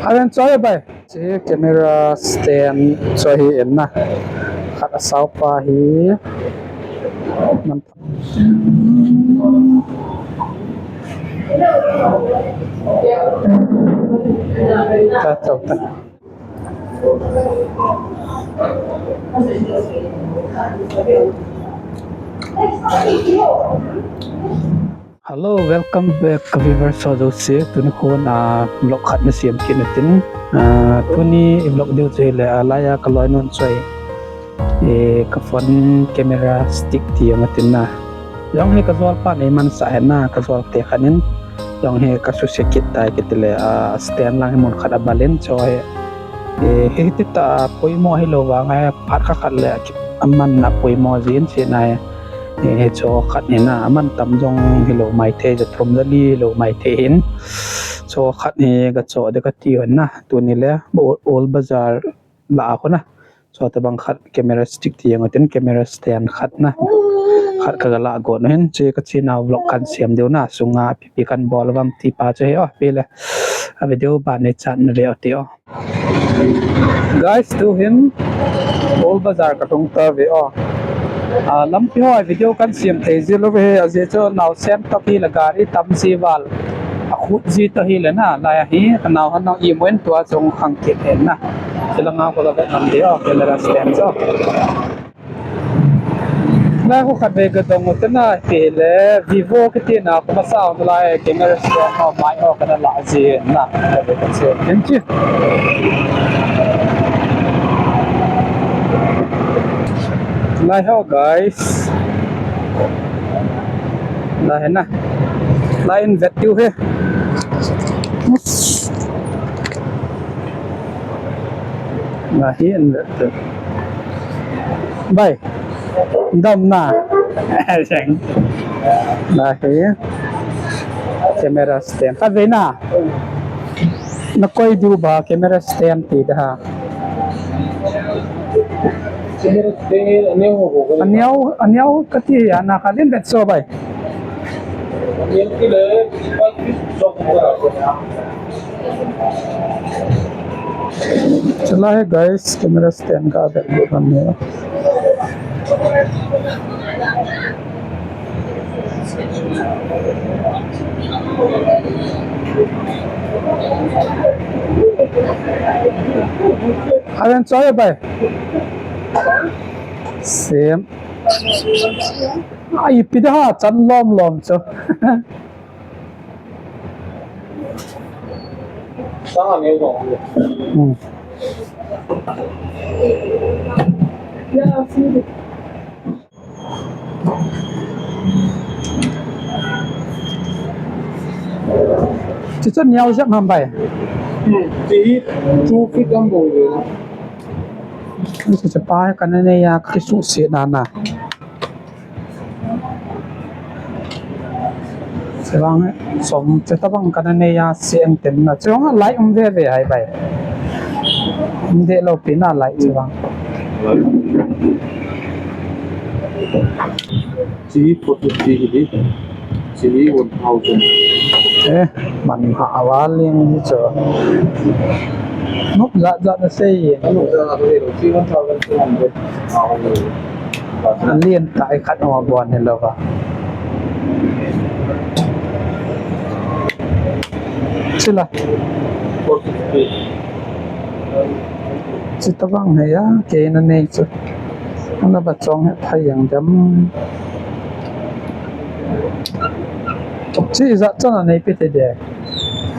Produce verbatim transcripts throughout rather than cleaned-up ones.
Aven choi bai. Che camera stand choi hi en na. Khat a sao pa hi. Man. Ta chau ta. Hello, welcome back ka viewers ho jouse. Tuni khun, ah, vlog khat na siam kit na tin. Ah, tuni i vlog diu chu hile, ah, laiya ka loinun choi. Eh, ka phone camera stick ti jong atin na. Jong hi ka jol pa nei man sa hen na, ka jol te khat in. Jong hi ka suse kit tai kiti le, ah, stand lang hi mun khat a bal in choi. Eh, hiti ta poimo hilou vang a, phat kha khat le aman na poimo jin si na. Eh, hicho khat hi na, aman tam jong hilou maithei, ja thum ja li hilou maithei hin. Cho khat hi ka cho de ka ti hon na, tuni le, Old Bazar lah a khu na. Cho tabang khat camera stick ti jong atin, camera stand khat na. Khat ka ga lah got u hin, che ka che nau vlog kan siam diu na, sunga pi pi kan bol vang ti pa chu hi o, pi le. A video ban nei chat na ve o ti o. Guys, tu hin Old Bazar ka lhung ta ve o. Ah, lampi ho a video kan siam thei ji lou ve, ajeh chu naosen toh hi le gari tam ji val. A khut ji toh hi le na, lai a hi, ka nao han nao i mun tua chung khang kit hen na. Chi langa ko la ve nam de o, camera stand chu. Lai ho khat ve ka dong u te na, ti le Vivo kiti na, ko masa u lai camera stand ho mai ho ka na la ji na, ka ve ka che. Thank you. Lai ho guys. Lai na. Lai in vet diu hi. Lai in vet diu. Bai. Dam na. Jeng. Lahi. Camera stand. Khat ve na. Na koi diu ba camera stand ti da ha. Camera stand aneo ho ko. Aneo, aneo kati a na khat in vet so bai. Aneo ti le, so ko. Chala hai guys, camera stand ka vet lut ham ne. Aven choi bai. Same. Ai, pi da ha, chan lom lom chu. Hmm. Chuchu neo jep ham bai. Hmm, chu hi two feet ham bou le. Chuchu pa ka na nei a ka kisu se na na. Chevang, som, chutabang ka na nei a, se ang tem na. Chevang, light um ve ve hai bai. Um de lou pi na light chevang. Chi forty three hi di. Chi one thousand. Eh, man ha awa ling hi cho. Nup ja ja na sei. Nup ja ja na sei. Chi one thousand two hundred. Lien tai khat ma bon hi lou va. Sila. Chutabang hai a, kei na nei chu. Ana ba chong he phai yang dam. Chi ja chan a nei pi te de.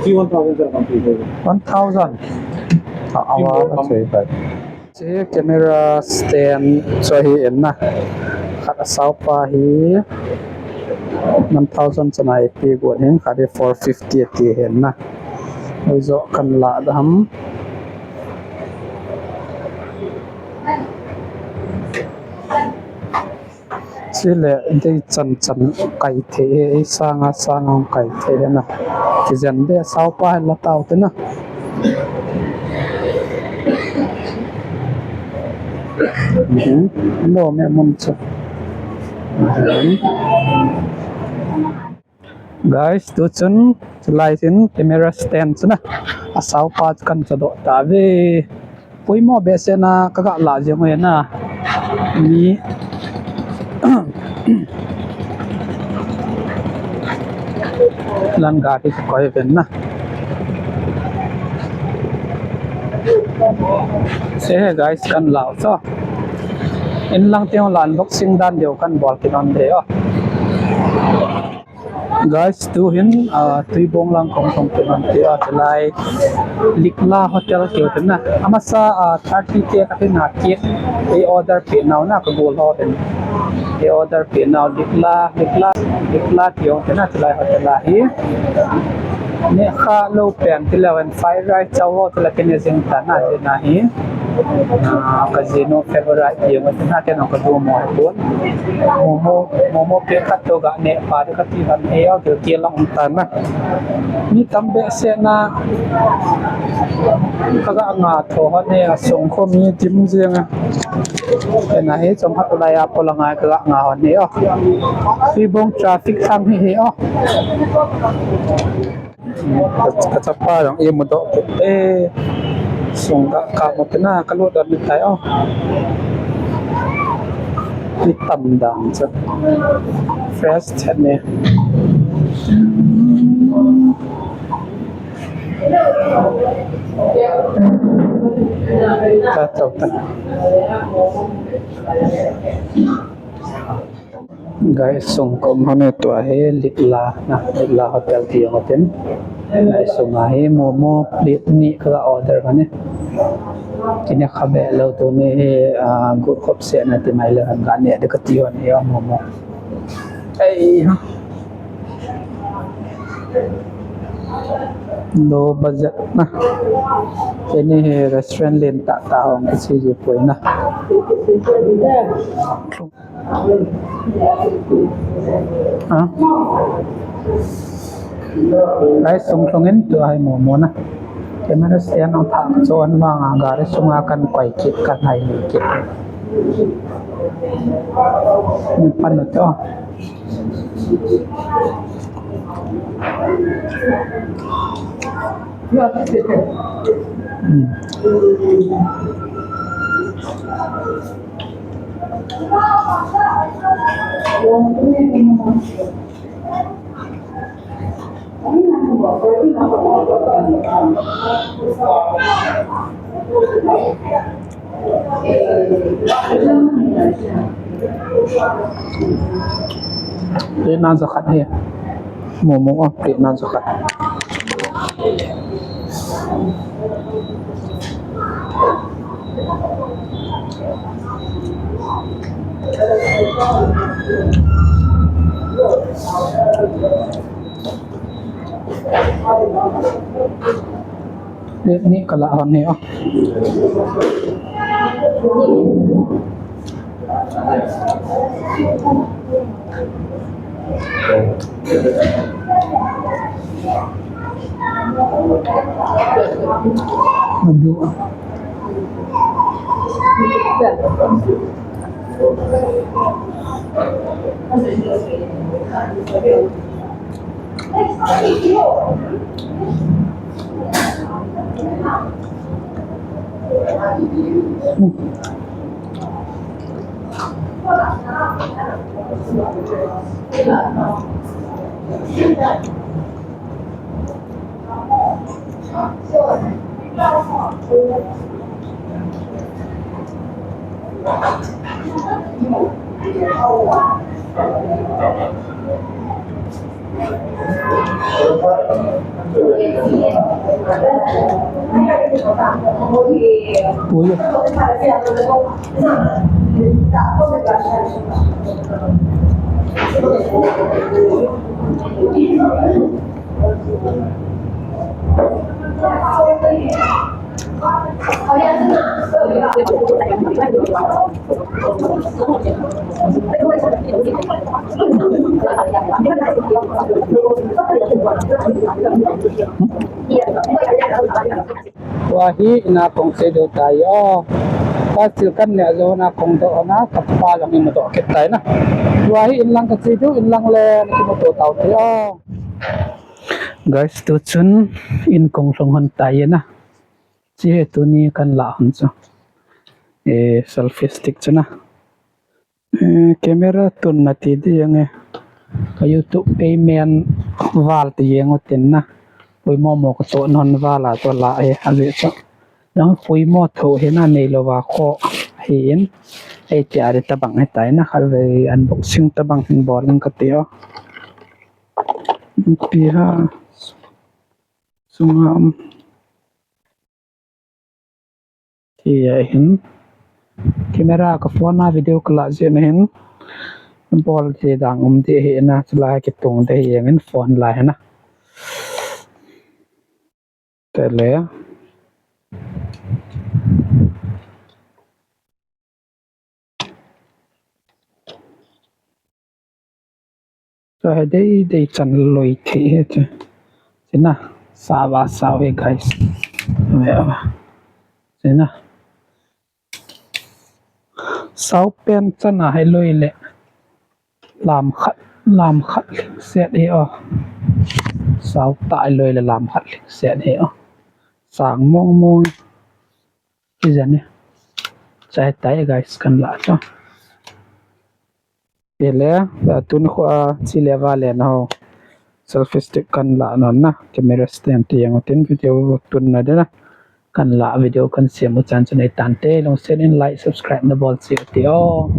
Chi one thousand chan kan pi de. One thousand. A, awa, a chei bai. Chi camera stand chu hi en na. Khat a sao pa hi one thousand chan a ipi got hin, khat hi four fifty ati hen na. Oi jo kan la da ham. Chule dei chan chan kai thei e, ei sanga sanga kai thei e na. Kijen de sao pa la tau te na. Mhm. Lo me mun chu. Mhm. Guys, tu chun, chulai chun camera stand chu na, asao pa chu kan chodoh tauve. Poimo behseh na, ka ga la jeng uve na. Mi lan gari ka koi ven na. Se he guys, kan la u chu. In lang teng le unboxing dan deu kan bol kit un te o. Guys, tu hin, ah, Tuibong lang kong kong tu nan ti a, chulai Likla Hotel keu tin na. Amasa, ah, thirty K ka tin na cake ei order pi nau na ka gol ho tin. Ei order pi nau Likla, Likla, Likla keu tin na chulai hotel a hi. Ne kha lo pen ti lo en fried rice chow ho ti la kene jing ta na jing na hi. Ah, ka jinu favorite ti mo tin na ke no ka du mo pun. Momo, momo pe ka to ga ne pa de ka ti han e o ke ke lang ta na. Mi tam behseh na ka ga nga tho han e a sung kho mi dim jeng a. Ke na he chom hat lai a po la ngai ka ga nga han e o. Tuibong traffic sang hi he o. Ka, ka chapa jong imu doh kit e. Sung ka, ka mu te na ka lut dan ni tai o. Ni tam dang chu. Fresh chet ne. Ta, ta, ta. Guys, sung kom hone tua hi Likla na, Likla Hotel ti jong tin. Guys, sung a hi momo plate ni ka order hone. Kine kha be lo tu ni hi, ah, gut khop se na ti mai le han ga ne de ka ti hone momo. Ei. Low budget na. Kini hi restaurant len tah tah hong kisi ji poi na. Ha? Ai sung sung in tu ai momo na. Camera stand ang thak chuan vang a gari sunga kan koi kit kan hai ni kit. Ni pan na to. Hmm. Plate na jakhat hi. Momo a plate na jakhat. Ni, ni kala hon ni o. Aduh. Tua hi ina kong sei deu tai o. Ka thil kan neh jou na kong doh na, ka pa jong imu doh kit tai na. Tua hi inlang ka che diu, inlang le na kimuto tau te o. Guys, tu chun in kong lhung hon tai na. Che hi tuni kan la hon chu. E, selfie stick chu na. E, camera tun na ti di jeng e. Ka YouTube payment val ti jeng u tin na. Poimo mo ka to non val a to la e, a ve chu. Nang poimo tho hi na nei lo va ko hi in. Ei ti a ri tabang hi tai na, khat vei unboxing tabang hin bol in ka ti o. Pi ha. Sunga um. Ti a hin. Camera ka phone a video ka la jeh na hin. Bol ti dang um ti hi na, chulai kitung te hi jeng in phone lai hi na. Te le. Chu hi dei dei chan loi thei hi chu. Chu na, sao va sao hi guys. Ve va. Chu na. Sao pen chan a hi loi le. Lam khat, lam khat lhingset hi o. Sao tah hi loi le lam khat lhingset hi o. Sang mong mong. Hi jan ni. Chai tai guys kan la chu. Hi le, tun khu a che le va le na ho. Selfie stick kan la non na. Camera stand ti jeng u tin video tun na de na. Kan la video kan siam u chan chu nei tan te. Lungset in like, subscribe na bol cheh u te o.